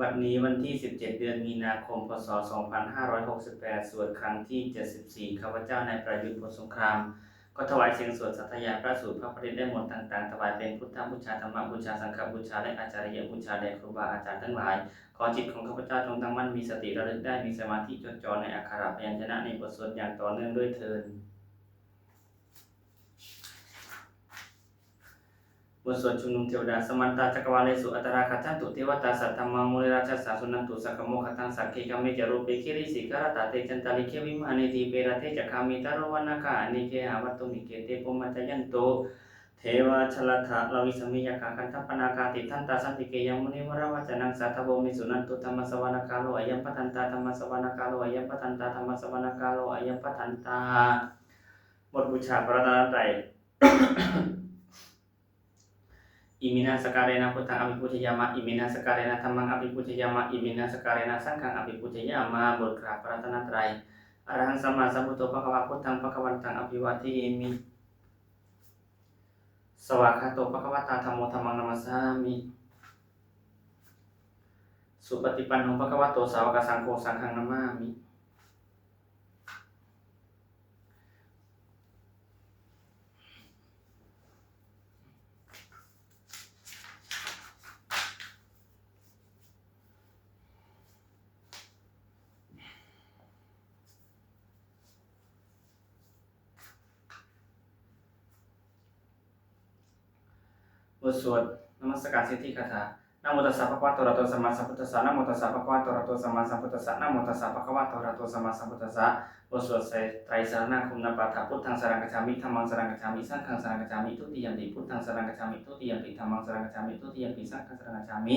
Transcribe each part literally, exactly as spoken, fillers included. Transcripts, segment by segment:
วันนี้วันที่ สิบเจ็ด เดือนมีนาคม พ.ศ. สองพันห้าร้อยหกสิบแปด สวดครั้งที่ เจ็ดสิบสี่ ข้าพเจ้านายประยุทธ์ พลสงคราม ขอถวายเสียงสวดสาธยายพระสูตรพระปริตรและมนต์ต่างๆ ถวายเป็นพุทธบูชา ธรรมบูชา สังฆบูชา และอาจาริยบูชาแด่ครูบาอาจารย์ทั้งหลาย ขอจิตของข้าพเจ้าจงตั้งมั่น มีสติระลึกได้ มีสมาธิจดจ่อในอักขระพยัญชนะในบทสวดอย่างต่อเนื่องด้วยเทอญ บทสวดชุมนุมเทวดา Samantā cakkavāḷesu atrāgacchantu devatā, saddhammaṃ munirājassa suṇantu saggamokkhadaṃ. Sagge kāme ca rūpe girisikharataṭe cantalikkhe vimāne, dīpe raṭṭhe ca gāme taruvanagahane gehavatthumhi khette, bhummā cāyantu devā jalathalavisame yakkhagandhabbanāgā, tiṭṭhantā santike yaṃ munivaravacanaṃ sādhavo me suṇantu. Dhammassavanakālo ayambhadantā. Dhammassavanakālo ayambhadantā. Dhammassavanakālo ayambhadantā. บทบูชาพระรัตนตรัย Iminā sakkārena buddhaṃ abhipūjayāma. Iminā sakkārena dhammaṃ abhipūjayāma. Iminā sakkārena saṅghaṃ abhipūjayāma. บทกราบพระรัตนตรัย Arahaṃ sammāsambuddho bhagavā, buddhaṃ bhagavantaṃ abhivādemi. Svākkhāto bhagavatā dhammo, dhammaṃ namassāmi. Supaṭipanno bhagavato sāvakasaṅgho, saṅghaṃ namāmi. บทสวดนมัสการสิทธิคาถา Namo tassa bhagavato arahato sammāsambuddhassa. Namo tassa bhagavato arahato sammāsambuddhassa. Namo tassa bhagavato arahato sammāsambuddhassa. บทสวดไตรสรณคมนปาฐะ Buddhaṃ saraṇaṃ gacchāmi. Dhammaṃ saraṇaṃ gacchāmi. Saṅghaṃ saraṇaṃ gacchāmi. Dutiyampi buddhaṃ saraṇaṃ gacchāmi. Dutiyampi dhammaṃ saraṇaṃ gacchāmi. Dutiyampi saṅghaṃ saraṇaṃ gacchāmi.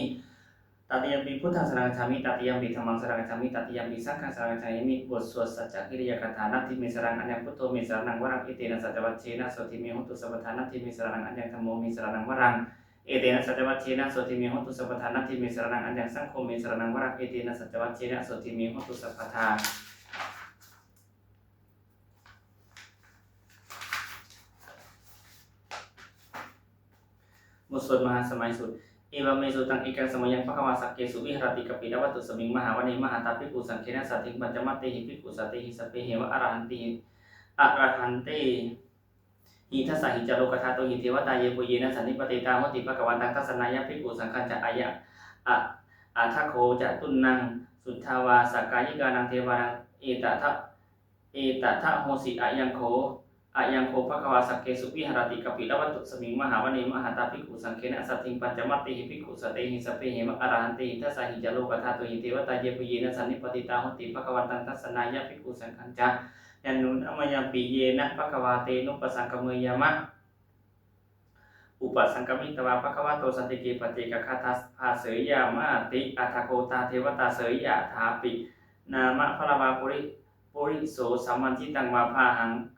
Tatiyampi buddhaṃ saraṇaṃ gacchāmi. Tatiyampi dhammaṃ saraṇaṃ gacchāmi. Tatiyampi saṅghaṃ saraṇaṃ gacchāmi. บทสวดสัจจกิริยาคาถา Natthi me saraṇaṃ aññaṃ, buddho me saraṇaṃ varaṃ, etena saccavajjena sotthi me hotu sabbadā. Natthi me saraṇaṃ aññaṃ, dhammo me saraṇaṃ varaṃ, etena saccavajjena sotthi me hotu sabbadā. Natthi me saraṇaṃ aññaṃ, saṅgho me saraṇaṃ varaṃ, etena saccavajjena sotthi me hotu sabbadā. บทสวดมหาสมัยสูตร Evaṃ me sutaṃ. Ekaṃ samayaṃ bhagavā sakkesu viharati kapilavatthusmiṃ mahāvane mahatā bhikkhusaṅghena saddhiṃ pañcamattehi bhikkhusatehi sabbeheva arahantehi, arahantehi dasahi ca lokadhātūhi devatā yebhuyyena sannipatitā honti bhagavantaṃ dassanāya bhikkhusaṅghañca. Aya a- atha kho catunnaṃ suddhāvāsakāyikānaṃ devānaṃ etadha- etadahosi: Ayaṃ kho, ayaṃ kho bhagavā sakkesu viharati kapilavatthusmiṃ mahāvane mahatā bhikkhusaṅghena saddhiṃ pañcamattehi bhikkhusatehi sabbeheva arahantehi dasahi ca lokadhātūhi devatā yebhuyyena sannipatitā honti bhagavantaṃ dassanāya bhikkhusaṅghañca. Yannūna mayampi yena bhagavā tenupasaṅkameyyāma upasaṅkamitvā bhagavato santike paccekagāthā bhāseyyāmāti. Atha kho tā devatā seyyathāpi nāma balavā puri- puriso sammiñjitaṃ vā bāhaṃ,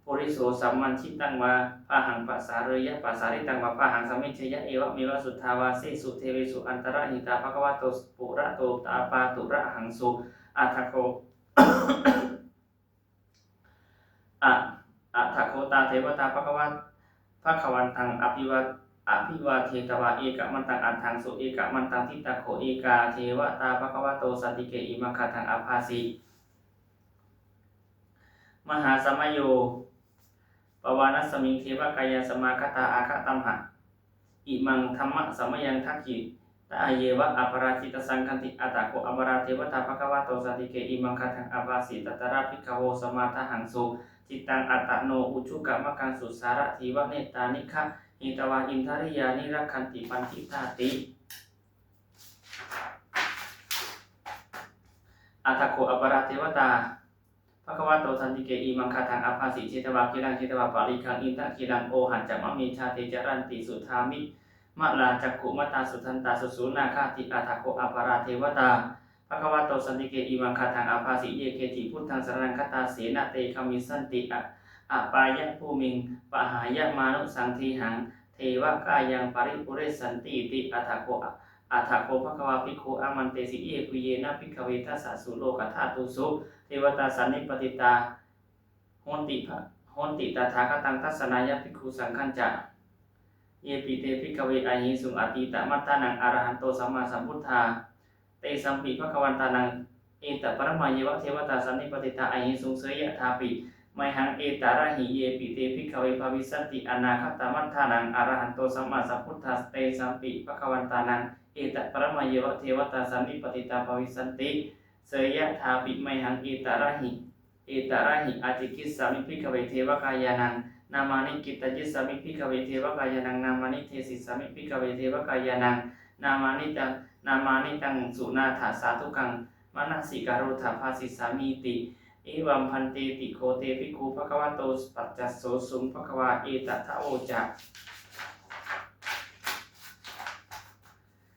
puriso sammiñjitaṃ vā bāhaṃ pasāreyya, pasāritaṃ vā bāhaṃ sammiñjeyya, evameva suddhāvāsesu devesu antarahitā bhagavato purato pāturahaṃsu. Atha kho a- atha kho tā devatā bhagavā- bhagavantaṃ abhivā- abhivādetvā ekamantaṃ aṭṭhaṃsu. Ekamantaṃ ṭhitā kho ekā devatā bhagavato santike imaṃ gāthaṃ abhāsi: Mahāsamayo pavanasmiṃ devakāyā samāgatā, āgatamha imaṃ dhammasamayaṃ dakkhitāyeva aparājitasaṅghanti. Atha kho aparā devatā bhagavato santike imaṃ gāthaṃ abhāsi: Tatra bhikkhavo samādahaṃsu cittaṃ attano ujukamakaṃsu, sārathīva nettāni gahetvā indriyāni rakkhanti paṇḍitāti. Atha kho aparā devatā bhagavato santike imaṃ gāthaṃ abhāsi: Chetvā khīlaṃ chetvā palighaṃ indakhīlaṃ ohaccamanejā, te caranti suddhā vimalā cakkhumatā sudantā susunāgāti. Atha kho aparā devatā bhagavato santike imaṃ gāthaṃ abhāsi: Ye keci buddhaṃ saraṇaṃ gatāse, na te gamissanti a- apāyabhūmiṃ, pahāya mānusaṃ dehaṃ devakāyaṃ paripūressantīti. Atha kho a- Atha kho bhagavā bhikkhū āmantesi: Yebhuyyena bhikkhave dasasu lokadhātūsu devatā sannipatitā honti bha- honti tathāgataṃ dassanāya bhikkhusaṅghañca. Yepi te bhikkhave ahesuṃ atītamaddhānaṃ arahanto sammāsambuddhā, tesampi bhagavantānaṃ etaparamāyeva devatā sannipatitā ahesuṃ, seyyathāpi mayhaṃ etarahi. Yepi te bhikkhave bhavissanti anāgatamaddhānaṃ arahanto sammāsambuddhā, tesampi bhagavantānaṃ etaparamāyeva devatā sannipatitā bhavissanti, seyyathāpi mayhaṃ etarahi. Etarahi. Ācikkhissāmi bhikkhave devakāyānaṃ nāmāni, kittayissāmi bhikkhave devakāyānaṃ nāmāni, desissāmi bhikkhave devakāyānaṃ nāmāni, taṃ nāmāni taṃ suṇātha sādhukaṃ manasikarotha bhāsissāmīti. Evaṃ bhanteti kho te bhikkhū bhagavato paccassosuṃ. Bhagavā etadavoca: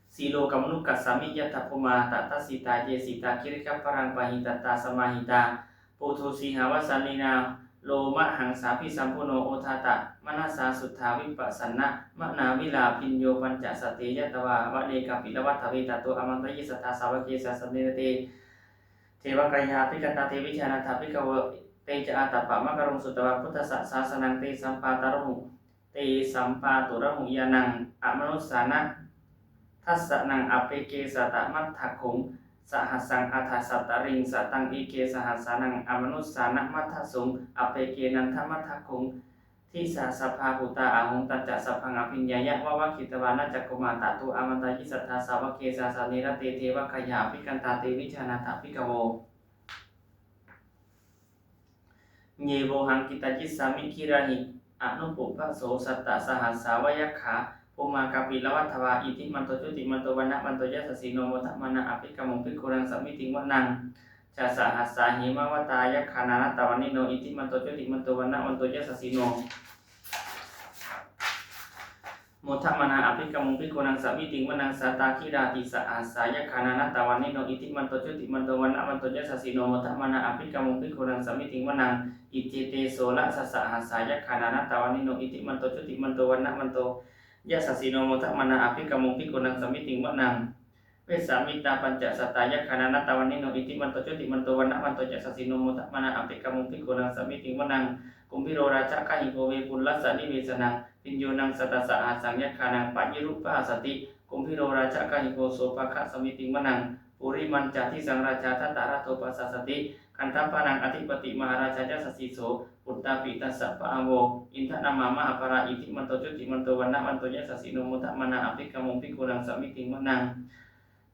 Silokamanukassāmi yattha bhummā tadassitā, ye sitā girigabbharaṃ pahitattā samāhitā. Puthū sīhāva sallīnā lomahaṃsābhisambhuno, odātamanasā suddhā vippasannamanāvilā. Bhiyyo pañcasate ñatvā vane kāpilavatthave, tato āmantayi satthā sāvake sāsane rate. Devakāyā abhikkantā te vijānātha bhikkhavo, te ca ātappamakaruṃ sutvā buddhassa sāsanaṃ. Tesampāturahu, tesampāturahu ñāṇaṃ amanussāna dassanaṃ, appeke satamaddakkhuṃ sahassaṃ atha sattariṃ. Sataṃ eke sahassānaṃ amanussānamaddasuṃ, appekenantamaddakkhuṃ disā sabbā phuṭā ahuṃ. Tañca sabbaṃ abhiññāya vavakkhitvāna cakkhumā, tato āmantayi satthā sāvake sāsane rate. Devakāyā abhikkantā te vijānātha bhikkhavo, ye vohaṃ kittayissāmi girāhi anupubbaso. Sattasahassā va yakkhā bhummā kāpilavatthavā, iddhimanto jutimanto vaṇṇavanto yasassino, modamānā abhikkāmuṃ bhikkhūnaṃ samitiṃ vanaṃ. Chasahassā hemavatā yakkhā nānattavaṇṇino, iddhimanto jutimanto vaṇṇavanto yasassino, modamānā abhikkāmuṃ bhikkhūnaṃ samitiṃ vanaṃ. Sātāgirā tisahassā yakkhā nānattavaṇṇino, iddhimanto jutimanto vaṇṇavanto yasassino, modamānā abhikkāmuṃ bhikkhūnaṃ samitiṃ vanaṃ. Iccete soḷasasahassā yakkhā nānattavaṇṇino, iddhimanto jutimanto vaṇṇavanto yasassino, modamānā abhikkāmuṃ bhikkhūnaṃ samitiṃ vanaṃ. Vessāmittā pañcasatā yakkhā nānattavaṇṇino, iddhimanto jutimanto vaṇṇavanto yasassino, modamānā abhikkāmuṃ bhikkhūnaṃ samitiṃ vanaṃ. Kumbhīro rājagahiko vepullassa nivesanaṃ, bhiyyo naṃ satasahassaṃ yakkhānaṃ payirupāsati, kumbhīro rājagahiko sopāga samitiṃ vanaṃ. Purimañca disaṃ rājā dhataraṭṭho pasāsati, gandhabbānaṃ ādhipati mahārājā yasassi so. Puttāpi tassa bahavo indanāmā mahabbalā, iddhimanto jutimanto vaṇṇavanto yasassino, modamānā abhikkāmuṃ bhikkhūnaṃ samitiṃ vanaṃ.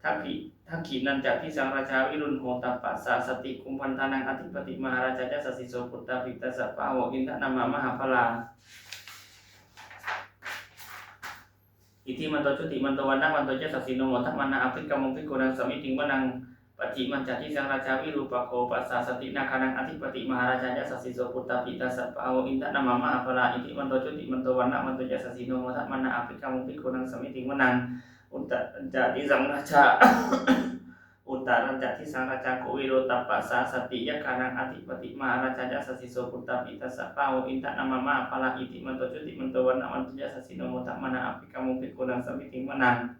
Dakkhi- dakkhiṇañca disaṃ rājā virūḷho taṃ pasāsati, kumbhaṇḍānaṃ ādhipati mahārājā yasassi so. Puttāpi tassa bahavo indanāmā mahabbalā, iddhimanto jutimanto vaṇṇavanto yasassino, modamānā abhikkāmuṃ bhikkhūnaṃ samitiṃ vanaṃ. Pacchimañca disaṃ rājā virūpakkho pasāsati, nāgānaṃ ādhipati mahārājā yasassi so. Puttāpi tassa bahavo indanāmā mahabbalā, iddhimanto jutimanto vaṇṇavanto yasassino, modamānā abhikkāmuṃ bhikkhūnaṃ samitiṃ vanaṃ. Uttarañca disaṃ rājā uttarañca disaṃ rājā kuvero taṃ pasāsati, yakkhānaṃ ādhipati mahārājā yasassi so. Puttāpi tassa bahavo indanāmā mahabbalā, iddhimanto jutimanto vaṇṇavanto yasassino, modamānā abhikkāmuṃ bhikkhūnaṃ samitiṃ vanaṃ.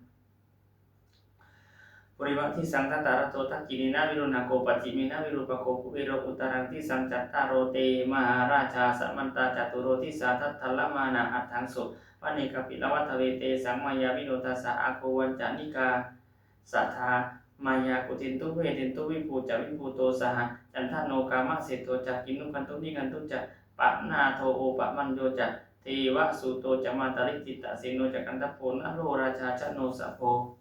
Purimaṃ disaṃ dhataraṭṭho, dakkhiṇena virūḷhako, pacchimena virūpakkho, kuvero uttaraṃ disaṃ. Cattāro te mahārājā samantā caturo disā, daddallamānā aṭṭhaṃsu vane kāpilavatthave. Tesaṃ māyāvino dāsā āgū vañcanikā saṭhā, māyā kuṭeṇḍu veṭeṇḍu viṭū ca viṭuṭo saha, candano kāmaseṭṭho ca kinnughaṇḍu nighaṇḍu ca, panādo opamañño ca devasūto ca mātali cittaseno ca, gandhabbo naḷo rājā janosabho,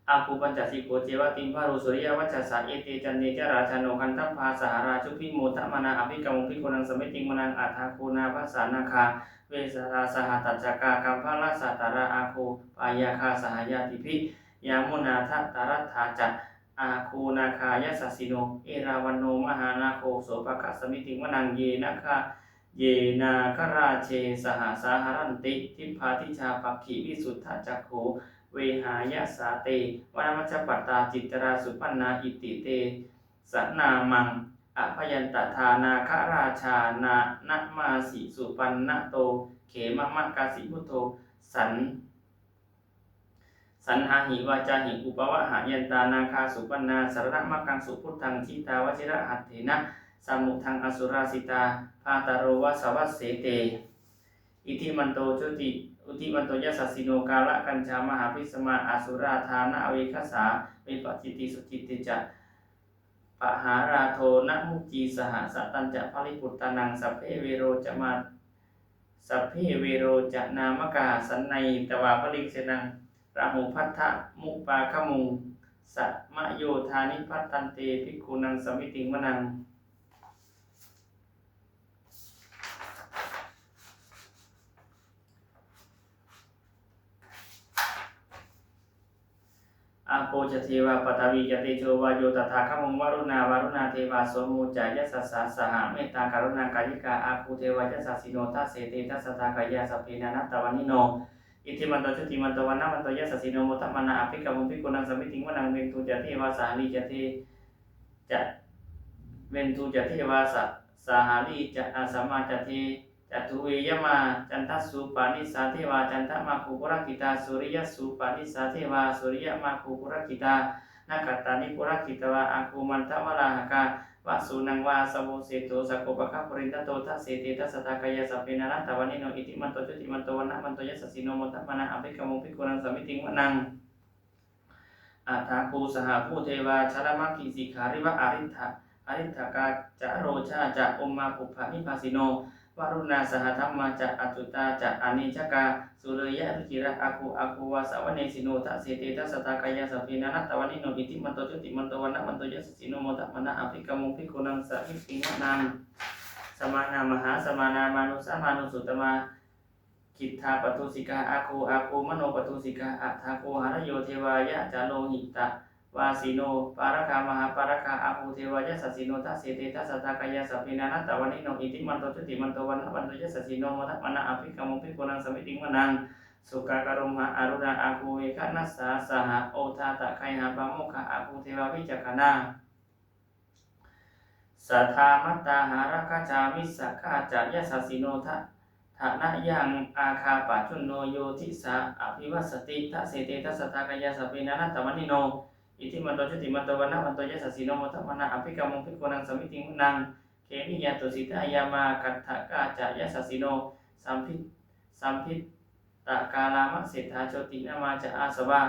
āgū pañcasikho ceva timbarū suriyavacchasā, ete caññe ca rājāno gandhabbā saha rājubhi, modamānā abhikkāmuṃ bhikkhūnaṃ samitiṃ vanaṃ. Athāgū nābhasā nāgā vesālā saha tacchakā, kambalassatarā āgū pāyāgā saha ñātibhi, yāmunā dhataraṭṭhā ca āgū nāgā yasassino, erāvaṇo mahānāgo sopāga samitiṃ vanaṃ. Ye nāga- ye nāgarāje sahasā haranti dibbā dijā pakkhi visuddhacakkhū, vehāyasā te vanamajjhapattā citrā supaṇṇā, iti tesanāmaṃ abhayantadā nāgarājānamāsi. Supaṇṇato khemamakāsi buddho saṇ- saṇhāhi vācāhi upavhayantā, nāgā supaṇṇā saraṇamakaṃsu buddhaṃ, jitā vajirahatthena samuddaṃ asurā sitā bhātaro vāsavassete. Iddhimanto juti, iddhimanto yasassino kālakañjā mahābhismā asurā dānaveghasā vepacitti sucitti ca pahārādo namucī saha satañca baliputtānaṃ sabbe veroca mā, sabbe verocanāmakā sannayhitvā baliṃ senaṃ rāhubhaddamupāgamuṃ samayodāni bhaddante bhikkhūnaṃ samitiṃ vanaṃ. Āpo ca devā paṭhavī ca tejo vāyo tadāgamuṃ varuṇā vāruṇā devā somo ca yasasā saha mettākaruṇākāyikā āgū devā yasassino. Dasete dasadhā kāyā sabbe nānattavaṇṇino iddhimanto jutimanto vaṇṇavanto yasassino modamānā abhikkāmuṃ bhikkhūnaṃ samitiṃ vanaṃ. Veṇḍū ca devā sahalī ca de ca Veṇḍū ca devā sa sahalī ca asamā ca de ca duve yamā. Candassūpanisā devā candamāgū purakkhitā. Suriyassūpanisā devā suriyamāgū purakkhitā. Nakkhattāni purakkhitvā āgū mandavalāhakā. Vasūnaṃ vāsavo seṭṭho sakkopāga purindado. Dasete dasadhā kāyā sabbe nānattavaṇṇino iddhimanto jutimanto vaṇṇavanto yasassino modamānā abhikkāmuṃ bhikkhūnaṃ samitiṃ vanaṃ. Athāgū sahabhū devā jalamaggisikhāriva ariṭṭha ariṭṭhakā ca rojā ca ummāpupphanibhāsino. Varuṇā sahadhammā ca accutā ca anejakā sūleyyarucirā āgū āgū vāsavanesino. Dasete dasadhā kāyā sabbe nānattavaṇṇino iddhimanto jutimanto vaṇṇavanto yasassino modamānā abhikkāmuṃ bhikkhūnaṃ samitiṃ vanaṃ. Samānā mahāsamānā mānusā mānusuttamā khiḍḍāpadūsikā āgū āgū manopadūsikā. Athāgū harayo devā yacalohitavāsino pāragā mahāpāragā āgū devā yasassino. Dasete dasadhā kāyā sabbe nānattavaṇṇino iddhimanto jutimanto vaṇṇavanto yasassino modamānā abhikkāmuṃ bhikkhūnaṃ samitiṃ vanaṃ. Sukkā karumhā aruṇā āgū veghanasā saha odātagayhā pāmokkhā āgū devā vicakkhaṇā. Sadāmattā hāragajā missakā ca yasassino. Thanayaṃ āgā pajjunno yo disā abhivassati. Dasete dasadhā kāyā sabbe nānattavaṇṇino iddhimanto jutimanto vaṇṇavanto yasassino modamānā abhikkāmuṃ bhikkhūnaṃ samitiṃ vanaṃ. Khemiyā tusitā yāmā kaṭṭhakā ca yasassino sambhi sambhit takā lāmaseṭṭhā jotināmā ca āsavā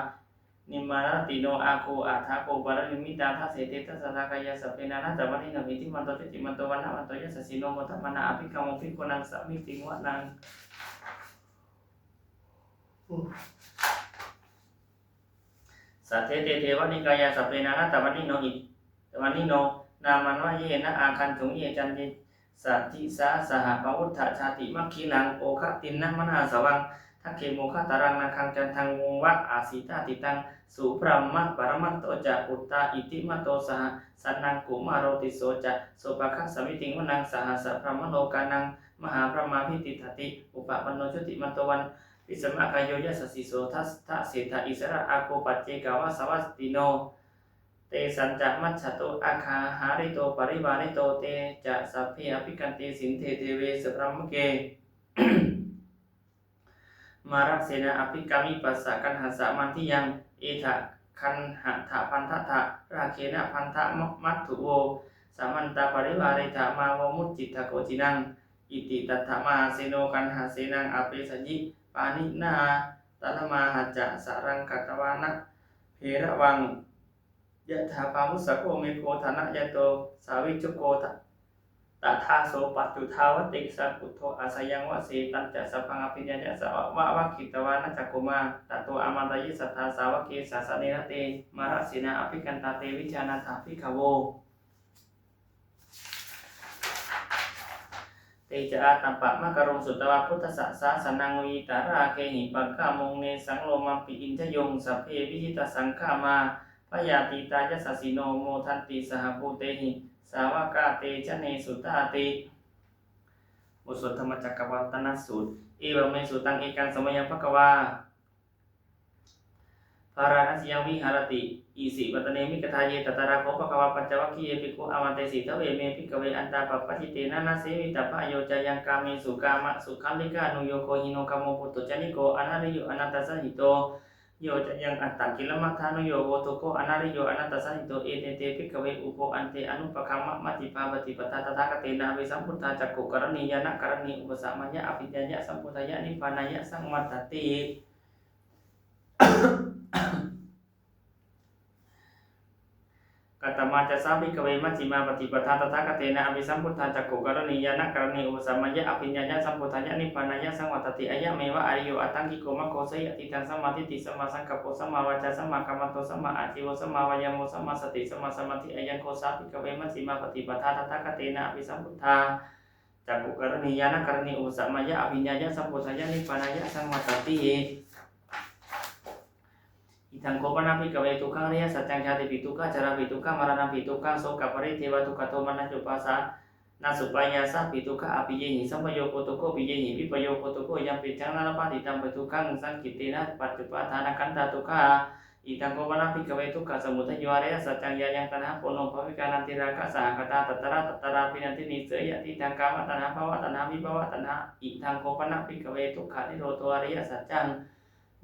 nimmānaratino āgū athāgū paranimmitā. Dasete dasadhā kāyā sabbe nānattavaṇṇino iddhimanto jutimanto vaṇṇavanto yasassino modamānā abhikkāmuṃ bhikkhūnaṃ samitiṃ vanaṃ. Saṭṭhete devanikāyā sabbe nānattavaṇṇino id vaṇṇino nāmanvayena āgañchuṃ ye caññe sadisā saha pavutthajātimakkhilaṃ oghatiṇṇamanāsavaṃ dakkhemoghataraṃ nāgaṃ candaṃva asitātitaṃ subrahma paramatto ca puttā iddhimato saha sanaṅkumāro tisso ca sopāga samitiṃ vanaṃ. Sahassabrahmalokānaṃ mahābrahmābhitiṭṭhati upapanno jutimanto vaṇ bhismākāyo yasassi so. Dasaseṭṭhā issarā āgū paccekavasavattino tesañca majjhato āgā hārito parivārito te ca sabbe abhikkante sinde deve sabrahmake mārasenā abhikkāmi passa kaṇhassa mandiyaṃ. Etha gaṇhatha bandhatha rāgena bandhamatthu vo samantā parivāretha mā vo muñcittha koci naṃ. Iti tattha mahāseno kaṇhasenaṃ apesayi pāṇinā talamāhacca saraṃ katvāna bheravaṃ yathā pāvussako megho thanayanto savijjuko. Tadā so paccudāvatti saṅkuddho asayaṃvase tañca sabbaṃ abhiññāya vavakkhitvāna cakkhumā. Tato āmantayi satthā sāvake sāsane rate mārasenā abhikkantā te vijānātha bhikkhavo. Te ca ātappamakaruṃ sutvā buddhassa sāsanaṃ vītarāgehi pakkāmuṃ nesaṃ lomampi iñjayuṃ. Sabbe vijitasaṅgāmā bhayātītā yasassino modanti saha bhūtehi sāvakā te janesutāti. บทสวดธรรมจักรกัปปวัตตนสูตร Evaṃ me sutaṃ ekaṃ samayaṃ bhagavā Bārāṇasiyaṃ viharati isipatane migadāye. Tatra kho bhagavā pañcavaggiye bhikkhū āmantesi. Dveme, bhikkhave, antā pabbajitena na sevitabbā. Yo cāyaṃ kāmesu kāmasukhallikānuyogo hīno gammo pothujjaniko anariyo anatthasañhito Yo cayaṃ attakilamathānuyogo dukkho anariyo anatthasañhito, ete te, bhikkhave, ubho ante anupagamma majjhimā paṭipadā tathāgatena abhisambuddhā cakkhukaraṇī ñāṇakaraṇī upasamāya abhiññāya sambodhāya nibbānāya saṃvattati. Katamā ca sā, bhikkhave, majjhimā paṭipadā tathāgatena abhisambuddhā cakkhukaraṇī ñāṇakaraṇī upasamāya abhiññāya sambodhāya nibbānāya saṃvattati? Ayameva ariyo aṭṭhaṅgiko maggo, seyyathīdaṃ: sammādiṭṭhi sammāsaṅkappo sammāvācā sammākammanto sammāājīvo sammāvāyāmo sammāsati sammāsamādhi. Ayaṃ kho sā, bhikkhave, majjhimā paṭipadā tathāgatena abhisambuddhā cakkhukaraṇī ñāṇakaraṇī upasamāya abhiññāya sambodhāya nibbānāya saṃvattati. Idaṃ kho pana, bhikkhave, dukkhaṃ ariyasaccaṃ: jātipi dukkhā jarāpi dukkhā maraṇampi dukkhaṃ sokaparidevadukkhadomanassupāyāsāpi dukkhā appiyehi sampayogo dukkho piyehi vippayogo dukkho yampicchaṃ na labhati tampi dukkhaṃ saṅkhittena pañcupādānakkhandhā dukkhā. Idaṃ kho pana, bhikkhave, dukkhasamudayo ariyasaccaṃ: yāyaṃ taṇhā ponobbhavikā nandirāgasahagatā tatra tatrābhinandinī, seyyathīdaṃ: kāmataṇhā bhavataṇhā vibhavataṇhā. Idaṃ kho pana, bhikkhave, dukkhanirodho ariyasaccaṃ: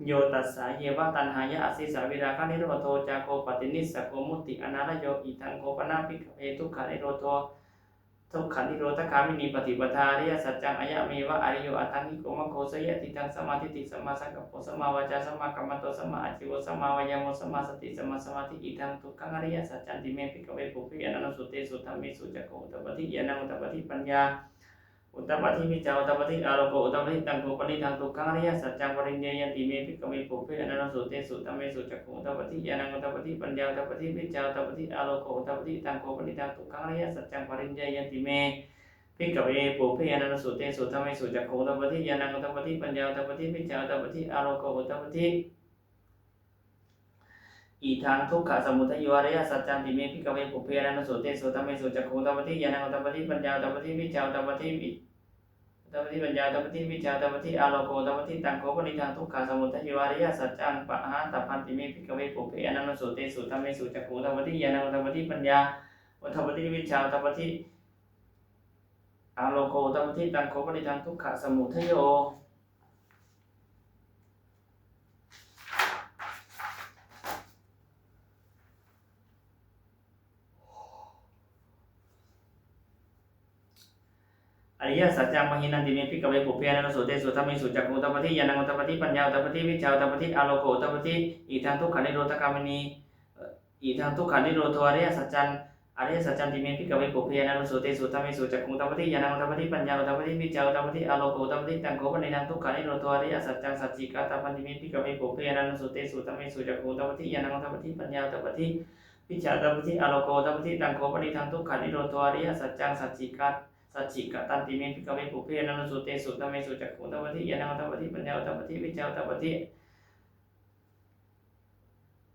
yo tassāyeva taṇhāya asesavirāganirodho cāgo paṭinissaggo mutti anālayo. Idaṃ kho pana, bhikkhave, dukkhanirodho dukkhanirodhagāminī paṭipadā ariyasaccaṃ: ayameva ariyo aṭṭhaṅgiko maggo, seyyathīdaṃ: sammādiṭṭhi sammāsaṅkappo sammāvācā sammākammanto sammāājīvo sammāvāyāmo sammāsati sammāsamādhi. Idaṃ dukkhaṃ ariyasaccanti me, bhikkhave, pubbe ananussutesu dhammesu cakkhuṃ udapādi ñāṇaṃ udapādi paññā udapādi vijjā udapādi āloko udapādi. Taṃ kho panidaṃ dukkhaṃ ariyasaccaṃ pariññeyyanti me, bhikkhave, pubbe ananussutesu dhammesu cakkhuṃ udapādi ñāṇaṃ udapādi paññā udapādi vijjā udapādi āloko udapādi. Taṃ kho panidaṃ dukkhaṃ ariyasaccaṃ pariññeyyanti me, bhikkhave, pubbe ananussutesu dhammesu cakkhuṃ udapādi ñāṇaṃ udapādi paññā udapādi vijjā udapādi āloko udapādi. Idaṃ dukkhasamudayo ariyasaccanti me, bhikkhave, pubbe ananussutesu dhammesu cakkhuṃ udapādi ñāṇaṃ udapādi paññā udapādi vijjā udapādi vi- udapādi paññā udapādi vijjā udapādi āloko udapādi. Taṃ kho panidaṃ dukkhasamudayo ariyasaccaṃ pahātabbanti me, bhikkhave, pubbe ananussutesu dhammesu cakkhuṃ udapādi ñāṇaṃ udapādi paññā udapādi vijjā udapādi āloko udapādi. Taṃ kho panidaṃ dukkhasamudayo ariyasaccaṃ pahīnanti me, bhikkhave, pubbe ananussutesu dhammesu cakkhuṃ udapādi ñāṇaṃ udapādi paññā udapādi vijjā udapādi āloko udapādi. Idaṃ dukkhanirodhagāminī idaṃ dukkhanirodho ariyasaccaṃ ariyasaccanti me, bhikkhave, pubbe ananussutesu dhammesu cakkhuṃ udapādi ñāṇaṃ udapādi paññā udapādi vijjā udapādi āloko udapādi. Taṃ kho panidaṃ dukkhanirodho ariyasaccaṃ sacchikatabbanti me, bhikkhave, pubbe ananussutesu dhammesu cakkhuṃ udapādi ñāṇaṃ udapādi paññā udapādi vijjā udapādi āloko udapādi. Taṃ kho panidaṃ dukkhanirodho ariyasaccaṃ sacchika sacchikatanti me, bhikkhave, pubbe ananussutesu dhammesu cakkhuṃ udapādi ñāṇaṃ udapādi paññā udapādi vijjā udapādi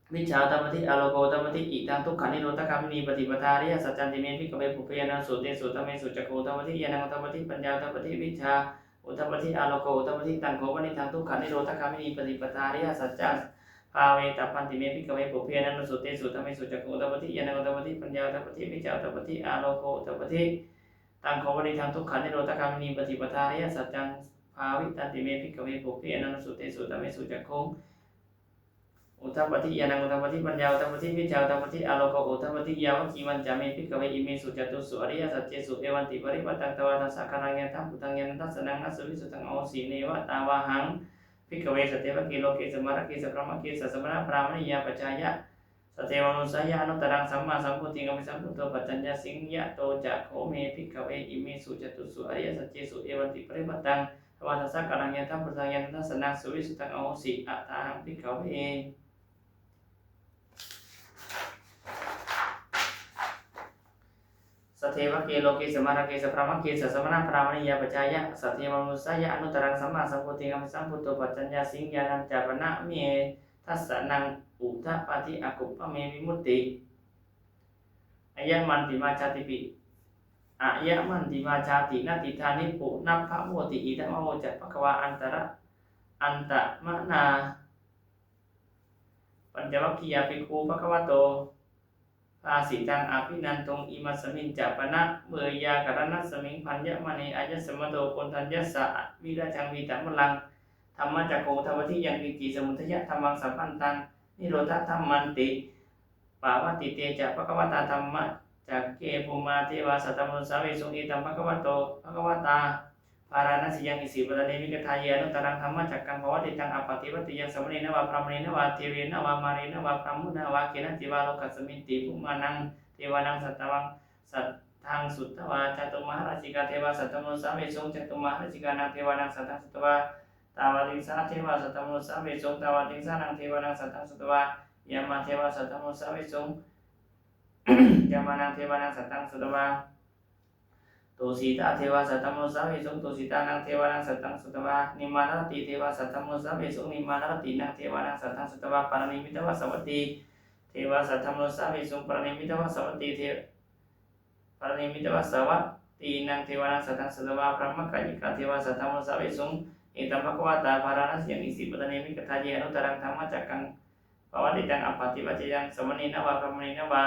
vijjā udapādi āloko udapādi. Idaṃ dukkhanirodhagāminī paṭipadā ariyasaccanti me, bhikkhave, pubbe ananussutesu dhammesu cakkhuṃ udapādi ñāṇaṃ udapādi paññā udapādi vijjā udapādi āloko udapādi. Taṃ kho panidaṃ dukkhanirodhagāminī paṭipadā ariyasaccaṃ bhāvetabbanti me, bhikkhave, pubbe ananussutesu dhammesu cakkhuṃ udapādi ñāṇaṃ udapādi paññā udapādi vijjā udapādi āloko udapādi. Taṃ kho panidaṃ dukkhanirodhagāminī paṭipadā ariyasaccaṃ bhāvitanti me, bhikkhave, pubbe ananussutesu dhammesu cakkhuṃ udapādi ñāṇaṃ udapādi paññā udapādi vijjā udapādi āloko udapādi. Yāvakīvañca me, bhikkhave, imesu catūsu ariyasaccesu evantiparivaṭṭaṃ dvādasākāraṃ yathabhūtaṃ ñāṇadassanaṃ na suvisuddhaṃ ahosi, neva tāvāhaṃ, bhikkhave, sadevake loke samārake sabrahmake sassamaṇabrāhmaṇiyā pajāya sadevamanussāya anuttaraṃ sammāsambodhiṃ abhisambuddho paccaññāsiṃ. Yato ca kho me, bhikkhave, imesu catūsu ariyasaccesu evantiparivaṭṭaṃ dvādasākāraṃ yathabhūtaṃ ñāṇadassanaṃ suvisuddhaṃ ahosi, athāhaṃ, bhikkhave, sadevake loke samārake sabrahmake sassamaṇabrāhmaṇiyā pajāya sadevamanussāya anuttaraṃ sammāsambodhiṃ abhisambuddho paccaññāsiṃ. Ñāṇañca pana me dassanaṃ udapādi, akuppa me vimutti. Ayamantimā jātipi, ayamantimā jāti, natthidāni punabbhavoti. Idamavoca bhagavā. Antara, antamanā pañcavaggiyā bhikkhū bhagavato bhāsitaṃ abhinanduṃ. Imasmiñca pana veyyākaraṇasmiṃ bhaññamāne āyasmato koṇḍaññassa virajaṃ vītamalaṃ dhammacakkhung udapādi yaṅkiñci samudayadhammaṃ sabbantaṃ nirodhadhammanti. Pavattite ca bhagavatā dhammacakke bhummā devā saddamanussāvesuṃ: Etambhagavato bhagavatā bārāṇasiyaṃ isipatane migadāye anuttaraṃ dhammacakkaṃ pavattitaṃ appaṭivattiyaṃ samaṇena vā brāhmaṇena vā devena vā mārena vā brahmunā vā kenaci vā lokasminti. Bhummānaṃ devānaṃ saddaṃ sutvā cātummahārājikā devā saddamanussāvesuṃ. Cātummahārājikānaṃ devānaṃ saddaṃ sutvā tāvatiṃsā devā saddamanussāvesuṃ. Tāvatiṃsānaṃ devānaṃ saddaṃ sutvā yamā devā saddamanussāvesuṃ. Yamānaṃ devānaṃ saddaṃ sutvā tusitā devā saddamanussāvesuṃ. Tusitānaṃ devānaṃ saddaṃ sutvā nimmānaratī devā saddamanussāvesuṃ. Nimmānaratīnaṃ devānaṃ saddaṃ sutvā paranimmitavasavattī devā saddamanussāvesuṃ. Paranimmitavasavattī de- paranimmitavasavattīnaṃ devānaṃ saddaṃ sutvā brahmakāyikā devā saddamanussāvesuṃ. Etambhagavatā bārāṇasiyaṃ isipatane migadāye anuttaraṃ dhammacakkaṃ pavattitaṃ appaṭivattiyaṃ samaṇena vā brāhmaṇena vā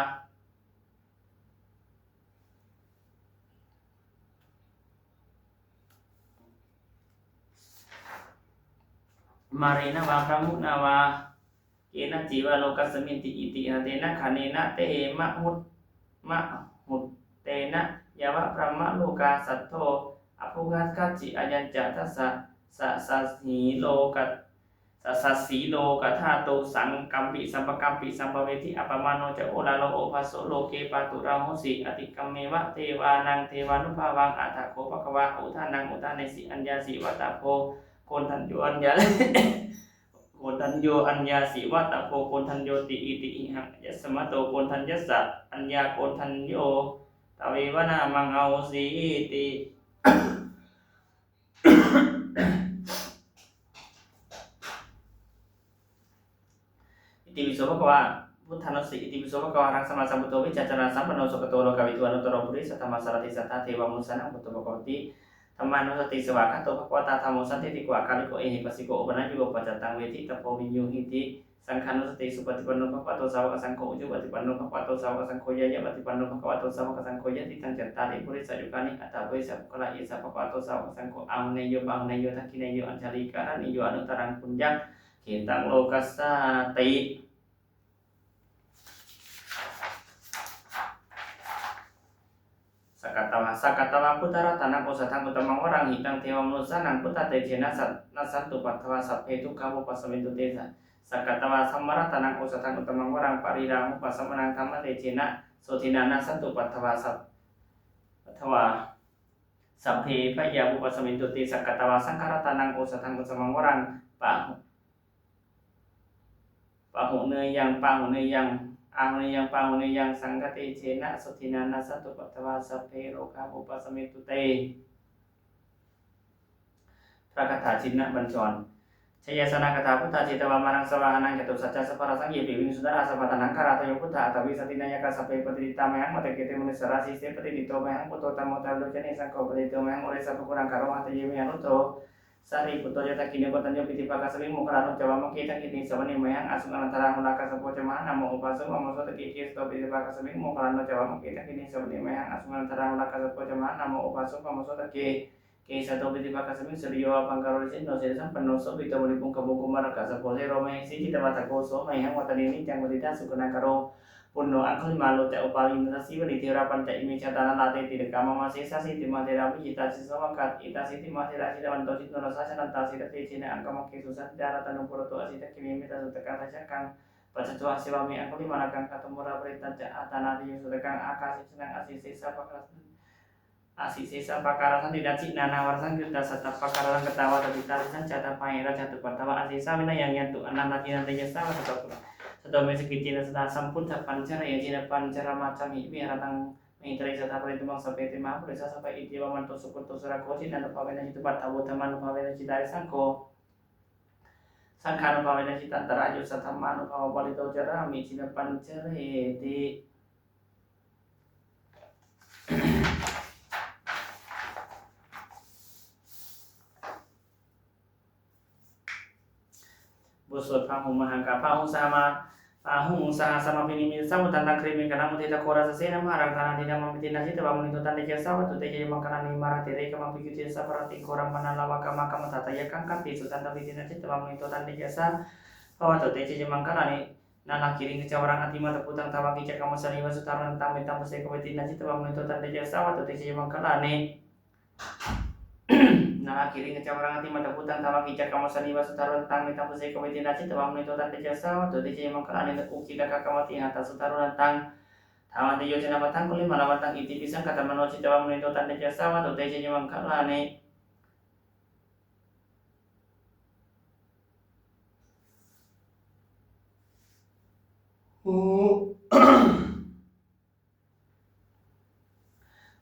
mārena vā brahmunā vā kenaci vā lokasminti. Itiha tena khaṇena te mahut- mahuttena yāva brahmalokā saddo abbhuggacchi. Ayañca dasa sasassī loka- sasassī lokadhātu saṅkampi sampakampi sampavedhi. Appamāṇo ca oḷāro obhāso loke pāturahosi. Atikkāmeva devānaṃ devānubhāvaṃ. Atha kho bhagavā udānaṃ udānesi: Aññāsi vata bho koṇḍañño aññā- koṇḍañño aññāsi vata bho koṇḍaññoti. Iti ihaṃ āyasmato koṇḍaññassa aññākoṇḍañño tveva nāmaṃ ahosīti. Itipi so bhagavā buddhānussati. Itipi so bhagavā arahaṃ sammāsambuddho vijjācaraṇasampanno sugato lokavidū anuttaro purisadammasārathi satthā devamanussānaṃ buddho bhagavāti. Dhammānussati. Svākkhāto bhagavatā dhammo sandiṭṭhiko akāliko ehipassiko opanayiko paccattaṃ veditabbo viññūhīti. Saṅghānussati. Supaṭipanno bhagavato sāvakasaṅgho, ujupaṭipanno bhagavato sāvakasaṅgho, ñāyapaṭipanno bhagavato sāvakasaṅgho, yadidaṃ cattāri purisayugāni aṭṭha purisapuggalā, esa bhagavato sāvakasaṅgho, āhuneyyo pāhuneyyo dakkhiṇeyyo añjalikaraṇīyo anuttaraṃ puññakkhettaṃ lokassāti. Sakkatvā, sakkatvā buddharatanaṃ osathaṃ uttamaṃ varaṃ, hitaṃ devamanussānaṃ buddhatejena, sa- nassantupaddavā sabbe dukkhā vūpasamentu te. Sa- sakkatvā dhammaratanaṃ osathaṃ uttamaṃ varaṃ, pariḷāhūpasamanaṃ dhammatejena, sotthinā nassantupaddavā sab- paddavā sabbe bhayā vūpasamentu te. Sakkatvā saṅgharatanaṃ osathaṃ uttamaṃ varaṃ, pahu- pahuneyyaṃ pāhuneyyaṃ āhuneyyaṃ pāhuneyyaṃ, saṅghatejena sotthinā nassantupaddavā sabbe rogā vūpasamentu te. พระคาถาชินบัญชร Jayāsanāgatā buddhā jetvā māraṃ savāhanaṃ, catusaccāsabharaṃ saññūhiṃ sudarāsabhaṃ. Taṇhaṅkarādayo buddhā aṭṭhavīsati nāyakā, sabbe patiṭṭhitā mayhaṃ matthake te munissarā. Sīse patiṭṭhito mayhaṃ buddho dhammo dvilocane saṅgho, patiṭṭhito mayhaṃ ure sabbaguṇākaro. Hadaye me anuttaro sārīputto ca dakkhiṇe koṇḍañño piṭṭhibhāgasmiṃ moggallāno ca vāmake. Dakkhiṇe savane mayhaṃ āsuṃ ānandarāhulā, kassapo ca mahānāmo ubhāsuṃ vāmasotake. Kesato piṭṭhibhāgasmiṃ moggallāno ca vāmake. Dakkhiṇe savane mayhaṃ āsuṃ ānandarāhulā, kassapo ca mahānāmo ubhāsuṃ vāmasotake. Kesato piṭṭhibhāgasmiṃ suriyo va pabhaṅkaro nisinno sirisampanno sobhito munipuṅgavo. Kumārakassapo thero mahesī cittavādako, so mayhaṃ vadane niccaṃ patiṭṭhāsi guṇākaro. Puṇṇo aṅgulimālo ca upālī nandasīvalī, therā pañca ime jātā nalāṭe tilakā mama. Sesāsīti mahātherā vijitā jitasaṅgāmā, etāsīti mahātherā jitavanto jinorasā, jalantā sīlatejena aṅgamaṅgesu saṇṭhitā. Ratanaṃ purato āsi dakkhiṇe mettasuttakaṃ, dhajaggaṃ pacchato āsi vāme aṅgulimālakaṃ. Khandhamoraparittañca āṭānāṭiyasuttakaṃ, ākāse chadanaṃ āsi sesā pākārasan- āsi sesā pākārasaṇṭhitā. Jinā nānāvarasaṃyuttā sattappākāralaṅkatā, vātapittādisañjātā bāhirajjhattupaddavā, asesā vinayaṃ yantu anantajinatejasā. Vasato me sakiccena sadā sambuddhapañjare, jinapañjaramajjhamhi viharantaṃ mahītale. Sadā pālentu maṃ sabbe te mahāpurisāsabhā, iccevamanto sugutto surakkho, jinānubhāvena jitupaddavo dhammānubhāvena jitārisaṅgho, saṅghānubhāvena jitantarāyo, saddhammānubhāvapālito carāmi jinapañjareti. บทสวดพาหุงมหังคา Bāhuṃ sahassamā Bāhuṃ sahassamabhinimmitasāvudhantaṃ, grīmekhalaṃ uditaghorasasenamāraṃ, dānādidhammavidhinā jitavā munindo, taṃ tejasā hotu te jayamaṅgalāni. Mārātirekamabhiyujjhitasabbarattiṃ, ghorampanāḷavakamakkhamathaddhayakkhaṃ, kampitassasenamāraṃ, dānādidhammavidhinā jitavā munindo, taṃ tejasā bhavatu te jayamaṅgalāni. Nāḷāgiriṃ gajavaraṃ atimattabhūtaṃ, dāvaggicakkamasanīva sudāruṇantaṃ, mettambusekavidhinā jitavā munindo, taṃ tejasā bhavatu te jayamaṅgalāni. Nāḷāgiriṃ gajavaraṃ atimattabhūtaṃ, dāvaggicakkamasanīva sudāruṇantaṃ, mettambusekavidhinā jitavā munindo, taṃ tejasā bhavatu te jayamaṅgalāni. Ukkhittakhaggamatihatthasudāruṇantaṃ, dhāvantiyojanapathaṅgulimālavantaṃ, iddhībhisaṅkhatamano jitavā munindo, taṃ tejasā bhavatu te jayamaṅgalāni.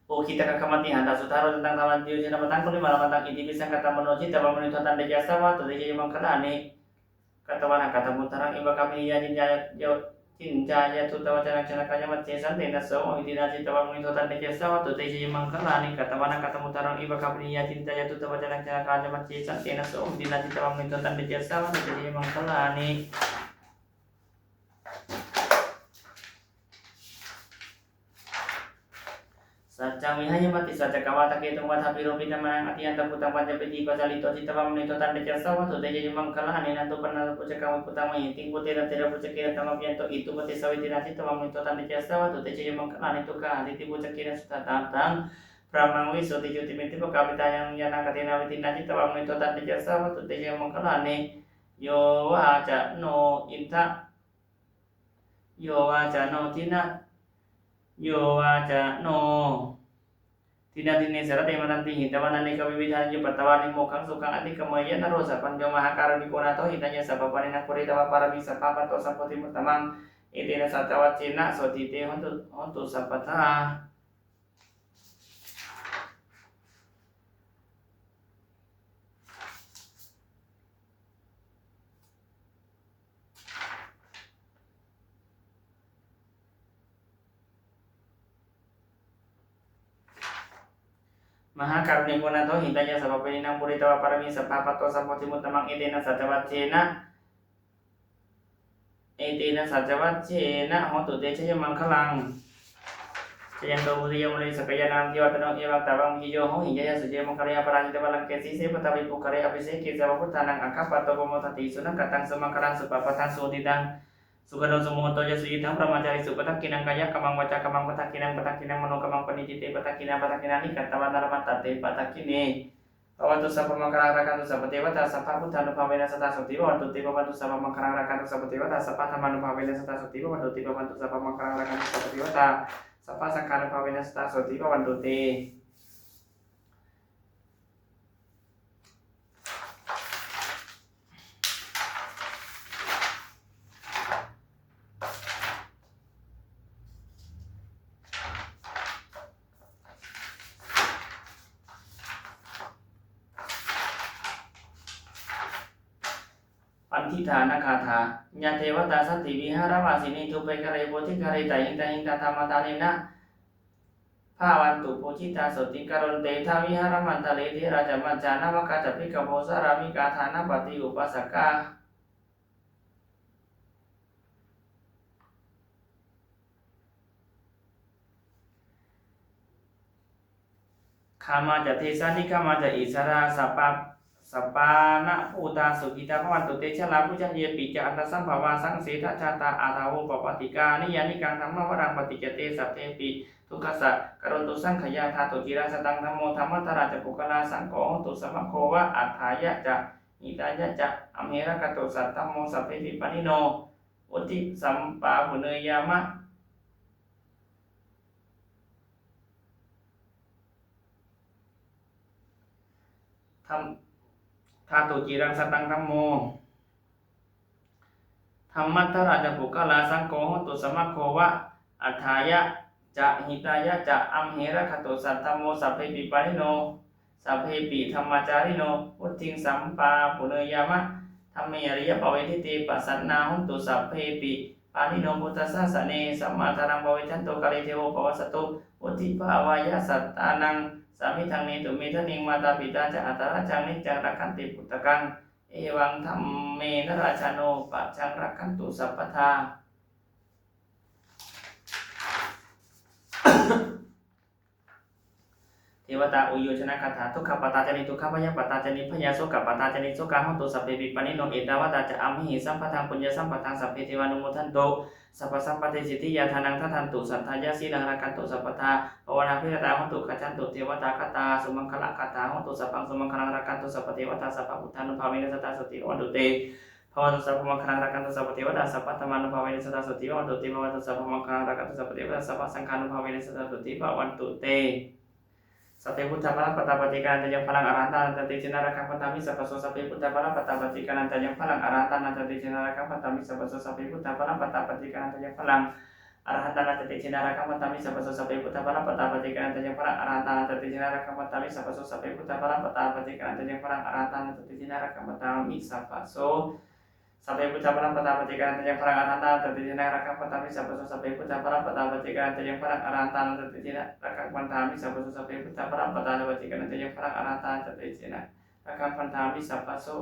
Ukkhittakhaggamatihatthasudāruṇantaṃ, dhāvantiyojanapathaṅgulimālavantaṃ, iddhībhisaṅkhatamano jitavā munindo, taṃ tejasā bhavatu te jayamaṅgalāni. Katvāna kaṭṭhamudaraṃ iva gabbhinīyā, ciñcāya yo- ciñcāya duṭṭhavacanaṃ janakāyamajjhe, santena somavidhinā jitavā munindo, taṃ tejasā bhavatu te jayamaṅgalāni. Katvāna kaṭṭhamudaraṃ iva gabbhinīyā, ciñcāya duṭṭhavacanaṃ janakāyamajjhe, santena somavidhinā jitavā munindo, taṃ tejasā bhavatu te jayamaṅgalāni. Saccaṃ vihāya matisaccakavādaketuṃ, vādābhiropitamanaṃ atiandhabhūtaṃ, paññābhītipajalito jitavā munindo, taṃ tejasā bhavatu te jayamaṅgalāni. Nandopanandabhujagaṃ vibudhaṃ mahiddhiṃ, puttena therabhujagena damāpayanto, iddhūpadesavidhinā jitavā munindo, taṃ tejasā bhavatu te jayamaṅgalāni. Duggāhadiṭṭhibhujagena sudaṭṭhahatthaṃ, brahmaṃ visuddhijutimiddhibakābhidhānaṃ, ñāṇāgadena vidhinā jitavā munindo, taṃ tejasā bhavatu te jayamaṅgalāni. Yo vācano inda- Yo vācano dina- yo vācano dinadine sarate matandī, hitvānanekavividhāni cupaddavāni, mokkhaṃ sukhaṃ adhigameyya naro sapañño. Mahākāruṇiko nātho, hitāya sabbapāṇinaṃ, pūretvā pāramī sabbā, patto sambodhimuttamaṃ, etena saccavajjena sotthī te hotu, hotu sabbadā. Mahākāruṇiko nātho, hitāya sabbapāṇinaṃ, pūretvā pāramī sabbā, patto sambodhimuttamaṃ, etena saccavajjena, etena saccavajjena hotu te jayamaṅgalaṃ. Jayanto bodhiyā mūle sakyānaṃ nandivaḍḍhano, evaṃ tvaṃ vijayo hohi jayassu jayamaṅgale, aparājitapallaṅke sīse paṭhavipokkhare, abhiseke sabbabuddhānaṃ aggappatto pamodati. Sunakkhattaṃ sumaṅgalaṃ supabhātaṃ suhuṭṭhitaṃ, sukhaṇo sumuhutto ca suyiṭṭhaṃ brahmacārisu, padakkhiṇaṃ kāyakammaṃ vācākammaṃ padakkhiṇaṃ, padakkhiṇaṃ manokammaṃ paṇidhī te padakkhiṇā, padakkhiṇāni katvāna labhantatthe padakkhiṇe. Bhavatu sabbamaṅgalaṃ rakkhantu sabbadevatā, sabbabuddhānubhāvena sadā sotthī bhavantu te. Bhavatu sabbamaṅgalaṃ rakkhantu sabbadevatā, sabbadhammānubhāvena sadā sotthī bhavantu te. Bhavatu sabbamaṅgalaṃ rakkhantu sabbadevatā, sabbasaṅghānubhāvena sadā sotthī bhavantu te. Pattidānagāthā. Yā devatā santi vihāravāsinī, thūpe ghare bodhighare tahiṃ tahiṃ, tattha mātā nena bhavantu pūjitā, sotthiṃ karontedha vihāramaṇḍale. Therā ca majjhā navakā ca bhikkhavo, sārāmikā dānapatī upāsakā. Gāmā ca desā nigamā ca issarā, sappā, sappāṇabhūtā sukhitā bhavantu te. Jalābujā yepi ca aṇḍasambhavā, saṃsedajātā athavopapātikā, niyyānikaṃ dhammavaraṃ paṭicca te, sabbepi dukkhassa karontu saṅkhayaṃ. Ṭhātu ciraṃ sataṃ dhammo, dhammaddharā ca puggalā, saṅgho hotu samaggo va, atthāya ca hitāya ca. Amhe rakkhatu saddhammo, sabbepi pāṇino vuḍḍhiṃ sampāpuṇeyyāma. Dham-, ṭhātu ciraṃ sataṃ dhammo, dhammaddharā ca puggalā, saṅgho hotu samaggo va, atthāya ca hitāya ca. Amhe rakkhatu saddhammo, sabbepi pāṇino, sabbepi dhammacārino, vuḍḍhiṃ sampāpuṇeyyāma. Dhamme ariyappavedite, pasannā hontu sabbepi pāṇino buddhasāsane. Sammā dhāraṃ pavecchanto, kāle devo pavassatu, vuḍḍhibhāvāya sattānaṃ, samiddhaṃ netu medaniṃ. Mātā pitā ca atrajaṃ, niccaṃ rakkhanti puttakaṃ, evaṃ dhammena rājāno, pajaṃ rakkhantu sabbadā. devatā. Uyyojjanagāthā. Dukkhappattā ca niddukkhā, bhayappattā ca nibbhayā, sokappattā ca nissokā, hontu sabbepi pāṇino. Ettāvatā ca amhehi sambhataṃ puññasampadaṃ sabbe devānumodantu sabbasampattisiddhiyā. Dānaṃ dadantu saddhāya, sīlaṃ rakkhantu sabbadā, bhāvanābhiratā hontu, gacchantu devatāgatā. Sumaṅgalagāthā. Hotu sabbaṃ sumaṅgalaṃ, rakkhantu sabbadevatā, sabbabuddhānubhāvena sadā sotthī bhavantu te. Bhavatu sabbamaṅgalaṃ, rakkhantu sabbadevatā, sabbadhammānubhāvena sadā sotthī bhavantu te. Bhavatu sabbamaṅgalaṃ, rakkhantu sabbadevatā, sabbasaṅghānubhāvena sadā sotthī bhavantu te. Sabbe buddhā balappattā, paccekānañca yaṃ balaṃ, arahantānañca tejena, rakkhaṃ bandhāmi sabbaso. Sabbe buddhā balappattā, paccekānañca yaṃ balaṃ, arahantānañca tejena, rakkhaṃ bandhāmi sabbaso. Sabbe buddhā balappattā, paccekānañca yaṃ balaṃ, arahantānañca tejena, rakkhaṃ bandhāmi sabbaso. Sabbe buddhā balappattā, paccekānañca yaṃ balaṃ, arahantānañca tejena, rakkhaṃ bandhāmi sabbaso. Sabbe buddhā balappattā, paccekānañca yaṃ balaṃ, arahantānañca tejena, rakkhaṃ bandhāmi sabbaso. Sabbe buddhā balappattā, paccekānañca yaṃ balaṃ, arahantānañca tejena, rakkhaṃ bandhāmi sabbaso. Sabbe buddhā balappattā, paccekānañca yaṃ balaṃ, arahantānañca tejena, rakkhaṃ bandhāmi sabbaso. Sabbe buddhā balappattā, paccekānañca yaṃ balaṃ, arahantānañca tejena, rakkhaṃ bandhāmi sabbaso.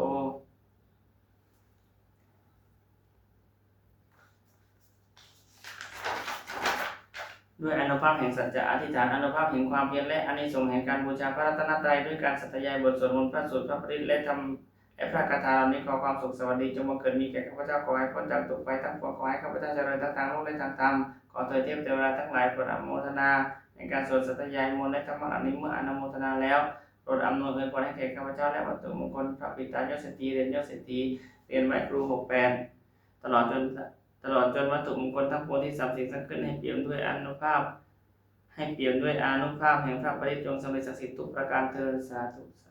ด้วยอานุภาพแห่งสัจจะอธิษฐาน อานุภาพแห่งความเพียร และอานิสงส์แห่งการบูชาพระรัตนตรัย ด้วยการสาธยายบทสวดมนต์ พระสูตร พระปริตร และธรรม และพระคาถาเหล่านี้ ขอความสุขสวัสดีจงบังเกิดมีแก่ข้าพเจ้า ขอให้พ้นจากทุกข์ภัยทั้งปวง ขอให้ข้าพเจ้าเจริญทั้งทางโลกและทางธรรม ขอเทวเทพเทวดาทั้งหลายโปรดอนุโมทนาในการสวดสาธยายมนต์และธรรมะเหล่านี้ เมื่ออนุโมทนาแล้ว โปรดอำนวยอวยพรให้แก่ข้าพเจ้า และวัตถุมงคลพระปิดตายอดเศรษฐี เหรียญยอดเศรษฐี เหรียญไหว้ครู หกแปด ตลอดจน ตลอดจนวัตถุมงคลทั้งปวงที่สามสิ่งสร้างขึ้น ให้เปี่ยมด้วยอานุภาพ ให้เปี่ยมด้วยอานุภาพแห่งพระปริตร จงสำเร็จศักดิ์สิทธิ์ทุกประการเทอญ สาธุ ส